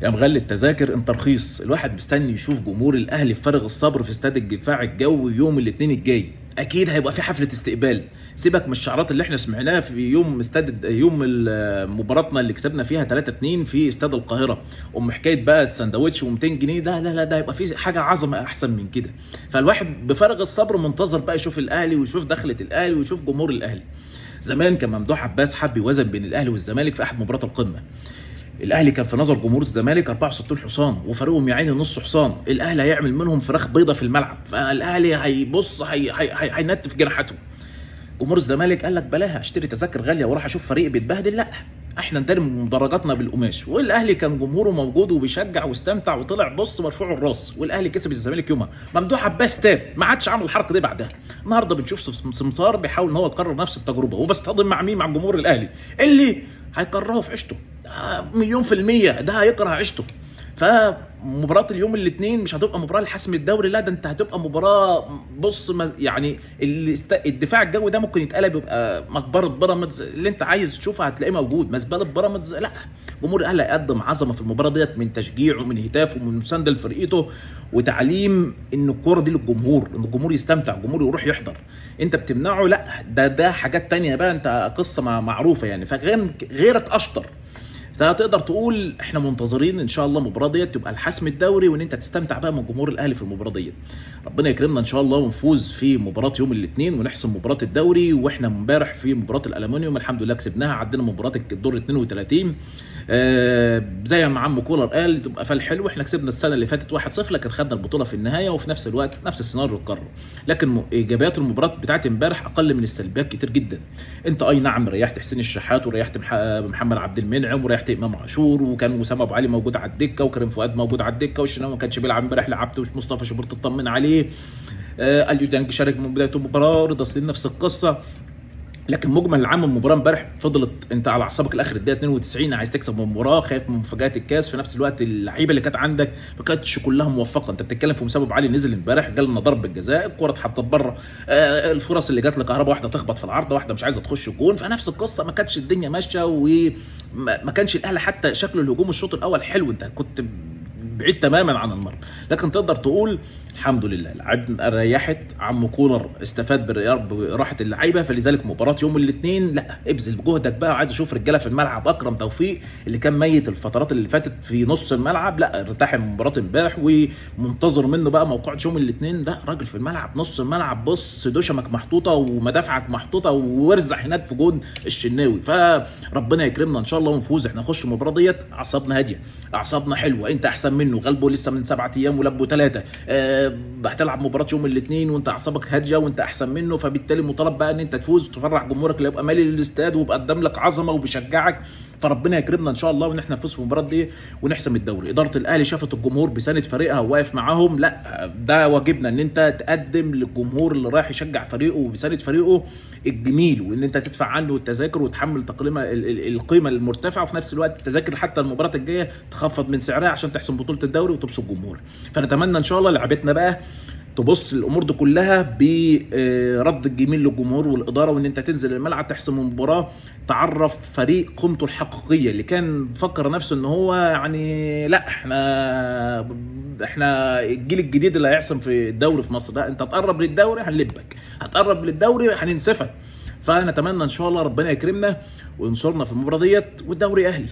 يا مغلي التذاكر انت رخيص. الواحد مستني يشوف جمهور الاهلي بفارغ الصبر في استاد الدفاع الجوي يوم الاثنين الجاي. اكيد هيبقى في حفلة استقبال. سيبك من الشعارات اللي احنا سمعناها في يوم استاد يوم مباراتنا اللي كسبنا فيها 3-2 في استاد القاهره، حكاية بقى السندوتش و200 جنيه ده، لا لا، ده هيبقى في حاجة عظمه احسن من كده. فالواحد بفارغ الصبر منتظر بقى يشوف الاهلي ويشوف دخله الاهلي ويشوف جمهور الاهلي. زمان كان ممدوح عباس حب يوازن بين الاهلي والزمالك في احد مباريات القمه. الاهلي كان في نظر جمهور الزمالك 64 حصان وفريقهم يا عيني نص حصان. الاهلي هيعمل منهم فراخ بيضة في الملعب، فالاهلي هيبص هينتف جناحاته. جمهور الزمالك قال لك بلاها، اشتري تذاكر غالية واروح اشوف فريق بيتبهدل، لا احنا نداري مدرجاتنا بالقماش. والاهلي كان جمهوره موجود وبيشجع واستمتع وطلع بص مرفوع الراس، والاهلي كسب الزمالك يومها. ممدوح عباس تاب، ما عادش عمل الحركة دي بعدها. النهارده بنشوف سمسار بيحاول ان هو يكرر نفس التجربة، وبيصطدم مع مين؟ مع جمهور الاهلي اللي هيكرهه في عيشته 1,000,000%، ده هيكره عيشته. فمباراة اليوم الاثنين مش هتبقى مباراة لحسم الدوري، لا ده انت هتبقى مباراة بص يعني الدفاع الجوي ده ممكن يتقلب يبقى مقبرة بيراميدز، اللي انت عايز تشوفها هتلاقيه موجود، مزبلة بيراميدز. لا، جمهور الاهلي هيقدم عظمة في المباراة ديت، من تشجيع ومن هتاف ومن مساندة لفرقته، وتعليم ان الكورة دي للجمهور، ان الجمهور يستمتع، الجمهور يروح يحضر. انت بتمنعه، لا ده حاجات تانية بقى، انت قصة معروفة يعني. فغيرك اشطر. فتقدر تقول احنا منتظرين ان شاء الله المباراة ديت تبقى الحسم الدوري، وان انت تستمتع بقى من جمهور الاهلي في المباراة ديت. ربنا يكرمنا ان شاء الله ونفوز في مباراة يوم الاثنين ونحسم مباراة الدوري. واحنا امبارح في مباراة الالومنيوم الحمد لله كسبناها، عدينا مباراة الدور 32. زي ما عم كولر قال تبقى فال حلو. احنا كسبنا السنة اللي فاتت 1-0، لكن خدنا البطولة في النهاية، وفي نفس الوقت نفس السيناريو اتكرر. لكن ايجابيات المباراة بتاعت امبارح اقل من السلبيات كتير جدا. انت اي نعم ريحت حسين الشحات وريحت محمد عبد المنعم وريحت امام عاشور، وكان وسام ابو علي موجود على الدكة، وكريم فؤاد موجود على الدكة، والشناوي ما كانش بيلعب امبارح، لعبت مصطفى شوبير تطمن عليه. اليو ديانج شارك من بداية المباراة، رضا سليم نفس القصة. لكن مجمل العام المباراة امبارح فضلت انت على اعصابك لاخر الدقيقة 92، عايز تكسب المباراة، خايف من مفاجات الكاس. في نفس الوقت اللعيبة اللي كانت عندك ما كانتش كلها موفقة. انت بتتكلم في مسبب علي نزل امبارح جالنا ضربه جزاء، الكره اتحطت بره، الفرص اللي جات لكهرباء واحدة تخبط في العارضة، واحدة مش عايزه تخش الجون. فنفس القصة ما كانتش الدنيا ماشية، وما كانش الاهلي حتى شكل الهجوم الشوط الاول حلو، انت كنت بعيد تماما عن المرمى. لكن تقدر تقول الحمد لله لعبنا ريحت، عم كولر استفاد براحة اللعيبة. فلذلك مباراة يوم الاثنين لا ابذل جهدك بقى، عايز اشوف رجاله في الملعب. اكرم توفيق اللي كان ميت الفترات اللي فاتت في نص الملعب، لا ارتاح من مباراة امبارح ومنتظر منه بقى موقعة يوم الاثنين. لا راجل في الملعب، نص الملعب بص دوشمك محطوطة ومدافعك محطوطة، وارزح هناك في جون الشناوي. فربنا يكرمنا ان شاء الله ونفوز. احنا نخش المباراة ديت اعصابنا هادية، اعصابنا حلوة، انت احسن منه، غلبه لسه من 7 ايام ولبه 3. هتلعب مباراة يوم الاثنين وانت اعصابك هادية وانت احسن منه، فبالتالي مطالب بقى ان انت تفوز وتفرح جمهورك اللي يبقى مالي للاستاد وبقدم لك عظمه وبيشجعك. فربنا يكرمنا ان شاء الله وان احنا نفوز في المباراة دي ونحسم الدوري. ادارة الاهلي شافت الجمهور بيساند فريقها وواقف معاهم، لا ده واجبنا ان انت تقدم للجمهور اللي رايح يشجع فريقه وبيساند فريقه الجميل، وان انت تدفع عنه التذاكر وتحمل تقييمه القيمة المرتفعة، وفي نفس الوقت التذاكر حتى المباراة الجاية تخفض من سعرها عشان تحسم بطوله الدوري وتبسط الجمهور. فنتمنى ان شاء الله لعبتنا بقى تبص الامور دي كلها برد الجميل للجمهور والادارة، وان انت تنزل الملعب تحسم المباراة، تعرف فريق قيمته الحقيقية اللي كان فكر نفسه ان هو يعني لا احنا الجيل الجديد اللي هيحسم في الدوري في مصر. لا انت تقرب للدوري هنلبك، هتقرب للدوري هننسفك. فنتمنى ان شاء الله ربنا يكرمنا وينصرنا في المباراة ديت، والدوري اهلي.